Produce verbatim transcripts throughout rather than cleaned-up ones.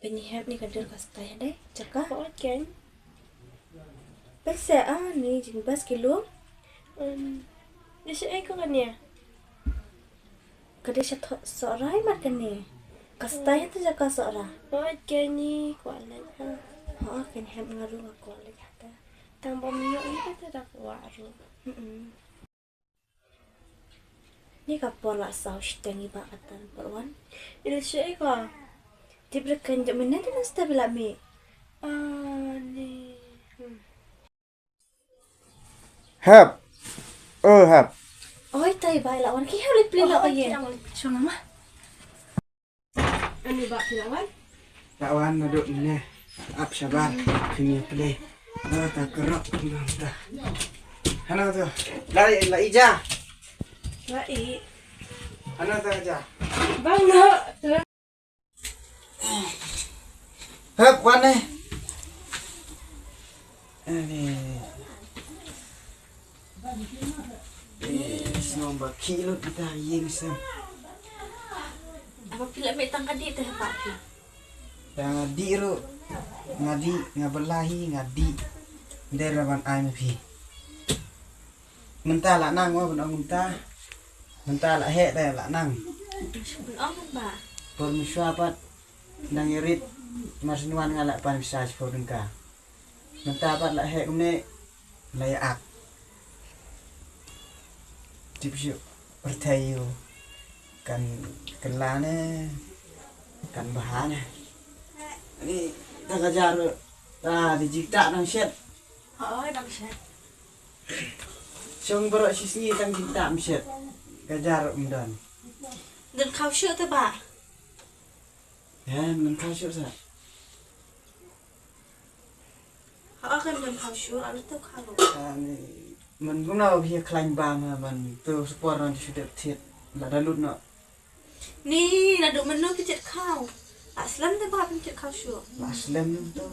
Kane hep ni ka dur ka style dei. Jaka. Ko ken. Pese a ni jingbas ki lum. Um, ni shu eko kane. Ka dei sha tho-, Sohra i mat kane. Ka style te jaka Sohra. Ko kane ko lek ha. Ha, kane hep nga ruh nga ko lek ha ta. Tang ba mi yo i ka te da ko ruh. Mm-mm. Ni ka por la saw shiteng i ba ka tan por wan. Ila shi ai ka. Tip re kan jom ne de nasta bila mi. Ah, ni. Hmm. Hep. Oh, hep. Oi, tai bai la wan ki hau lip play la oi ye. Shong ma. Ani ba phi la wan? La wan naduh mynne. Ap shabar. Phi ngi play. Ba ta kerok nang ta. Hana tu. La, la ija. La i. Hana ta ija. Bang no. Hep wan eh. Ani. Eh, sngewbha ba khih lut kita ïing sem. Aba phi la mih tang ka dih te ha phi. Tang ka dih ruh. Nga dih, nga bela hi, nga dih. Dei ra ban ai ma phi. Mynta la nang, wa ban ong mynta. Mynta la heh te la nang. Ban ong ba. Por mynshuwa pat. Nang ïarit. Mar shu wan nga la pan pisa shiphew tyngka. Mynta pat la heh kumne. La ïa ak. Tip shuh pyrthei ïa u. Kan kylla ne kan bha ne. Ni ta ka jar ta di jingtah nang shet. Hooid nang shet. Shong baroh shi sngi tang jingtah nang shet. Ka jar um don. Don khaw shuh te ba. He, nang khaw shuh sa. Ha, kan nang khaw shuh, ala tu khaw. Ani, man kumno hi khlaiñ bam ha, man tu support nang shu dep thied. La da lut noh. Ni, naduh mynno ki thied khaw. La slem te ba phin thied khaw shuh. La slem tu.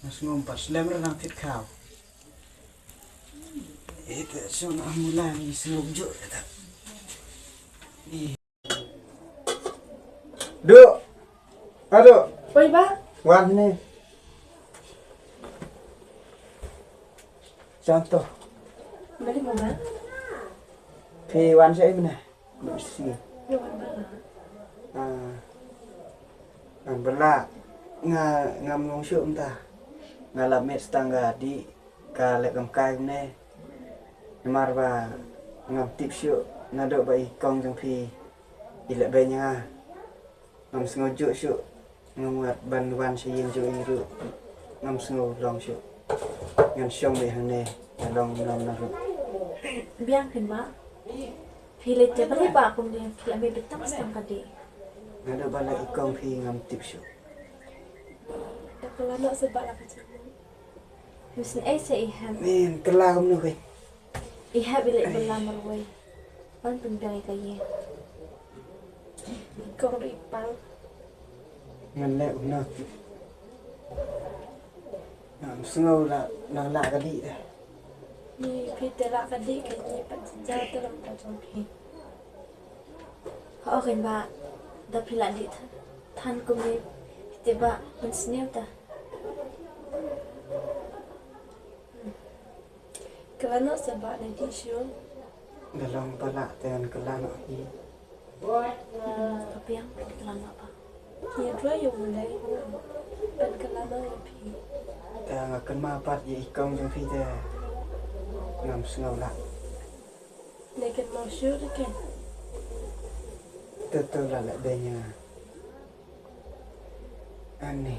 Nga sngewbha pat slem re nang thied khaw. Ite shu na mula ni sngewbha juh ta. Ni. Duk. Aduk. Oi, ba. Wan ni. Contoh. Balik mo ba? Phi wan sha imna. Mesti. Wan ba. Ah. Ngan bela. Nga, ngam long shuh mynta. Nga la met tang ka dih. Ka leh kam kai kumne. Namar ba ngam tip shuh naduh ba i kong jong phi i leh beiñ ïa nga. Ngam sngew juh shuh. Ngam wad ban wan sha ïing jong i ruh. Ngam sngew long shuh. Ngan shong beit hangne. Nga long nom na ruh. Biang phin ba. Phi leh te ba leh ba kumne phi la mih beit tang stang ka dih. Naduh ba leh i kong phi ngam tip shuh. Da ka la noh sa ba la ka jong. Wisn ei sa i hem. Nin, kylla kumno kai. I hem i leh bela marwei. Wan pynbiang i ka ïing. I kong ruh i pang. Ngan leh kumno. Ngam sngew la, la, la ka dih da. Ni phi te la ka dih ka ni pat ja te long ka jong phi. Ho ken ba da phi la dih than, than kumne phi te ba pynsniew ta. Kylla noh sa ba na dih shuh. Da long ba lah te ngan kylla noh hi. Ka biang phi kylla noh ba. Ïa dua ïa u lei ban kylla noh ïa phi. Te nga kynmaw pat ïa i kong jong phi te ngam sngew lah. Nai kynmaw shuh da ken. Te to la leh beiñ ïa nga. Ani.